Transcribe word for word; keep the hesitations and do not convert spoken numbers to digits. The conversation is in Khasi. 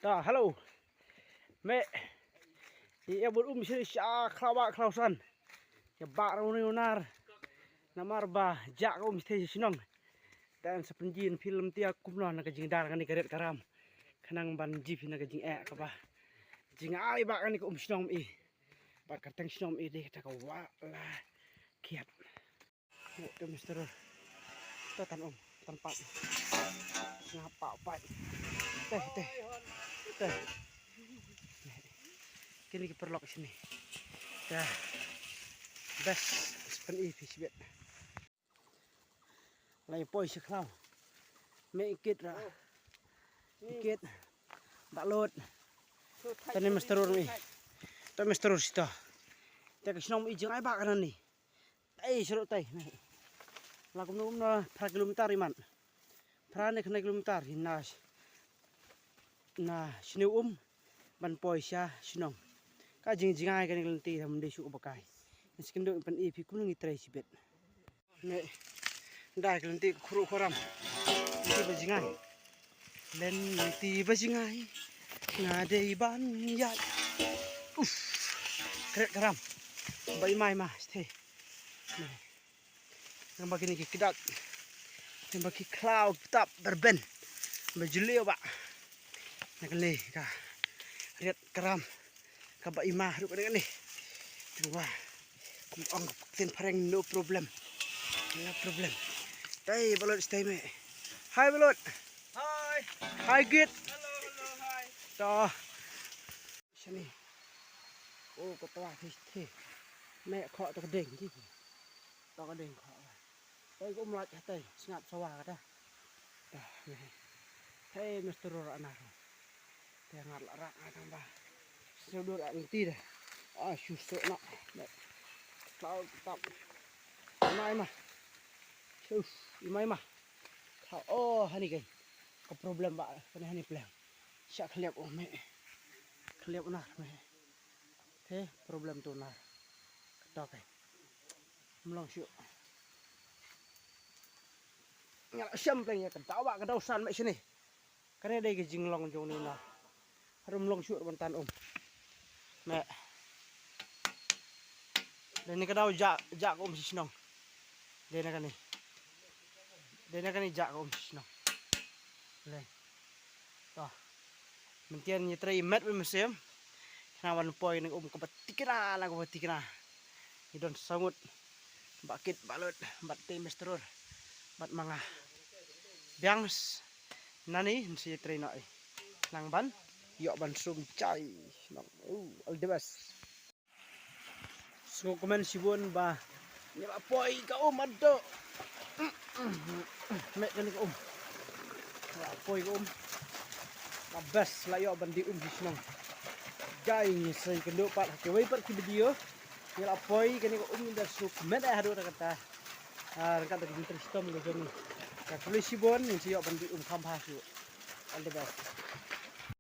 Ta, hello. Me. Ïa bun um shi sha khlaw ba khlaw san. Ïa ba rau ni unar. Namar ba jak um shi shnong. Dan sa pynjin film tia kumno na ka jingdar kani ka ret karam. Khnang ban jip na ka jing eh kaba. Jing ai ba kani ka um shnong i. Ba ka teng shnong i de ta ka wa la kiat. Te mister. Te tan um, tan pat. Nga pa pat. Te, te. Te. Kini ki paralok sini. Te. Best sepen i fi sibet. Lai poi si khlaw. Me ikit ra. Ikit. Ba lot. Tani mister mi. Ta mister sita. Ta ka shnong i jing ai ba kanan ni. Ei, sero tai. La kumno kumno phra kilometer iman. Phra ne khana kilometer hi na, na sniew um ban poi sha shnong. Ka jing jingai kani ka lynti tham de shu bakai. Ni skin do pan i phi kumno ngi trai sibet. Ne. Da ka lynti khuru khoram. Lynti ba jingai. Lynti ba jingai. Nga dei ban yai. Uf. Kret karam. Bai mai ma. Stay. Nang ba kini ki kdat. Nang ba ki khlaw tap berben. Ba julio ba. Nang kali ka riat karam. Ka ba ima ruh kani kani. Tungwa. Kum ong tin pareng no problem. No problem. Tei balot stay me. Hai balot. Hai. Hai git. Hello, hello, hai. To. Shani. Oh, ko twa thi thi. Me kho to ka ding ki. To ka ding kho. Tei ko um lach tei sngap sawa ka ta. Ta me. Tei mister ro ana ro. Tei ngat la rak ngat ba. Sio dur an ti da. Ah, shu so na. Tau tap. Mai ma. Shu, mai ma. Tau oh hani kai. Ka problem ba, kani hani plan. Sha khliap oh me. Khliap na me. Te problem tu na. Kata kai. Mlong shu. Nga la shem pleng ïa ka daw ba ka daw san me shini. Kane dei ka jinglong jong ni na. Harum long shu ban tan um. Me. Dei ni ka daw ja ja ka um shi shnong. Dei na kane. Dei na kane ja ka um shi shnong. Le. To. Myntian ngi trei met me mesem. Khnang ban poi nang um kaba tikna la kaba tikna. Ngi don sangut. Ba kit ba lut, ba te mister ur. Ba manga. Biang s-, nani ngi trei noi. Khnang ban ïoh ban sum chai. Nang, uh, all the best. Sngewkmen shibun ba ngi la poi ka um ado. Me kane ka um. Ngi la poi ka um. Ka best la ïoh ban die um shi shnong. Jai ngi sa ïakynduh pat ha kiwei pat ki video. Ngi la poi kane ka um ngi da sngewkmen eh haduh da kata. Ah, ryngkat da ka jingtrei shitom ka jong ngi. Ka khublei shibun ngi sa ïoh ban die um kham bha shuh. All the best.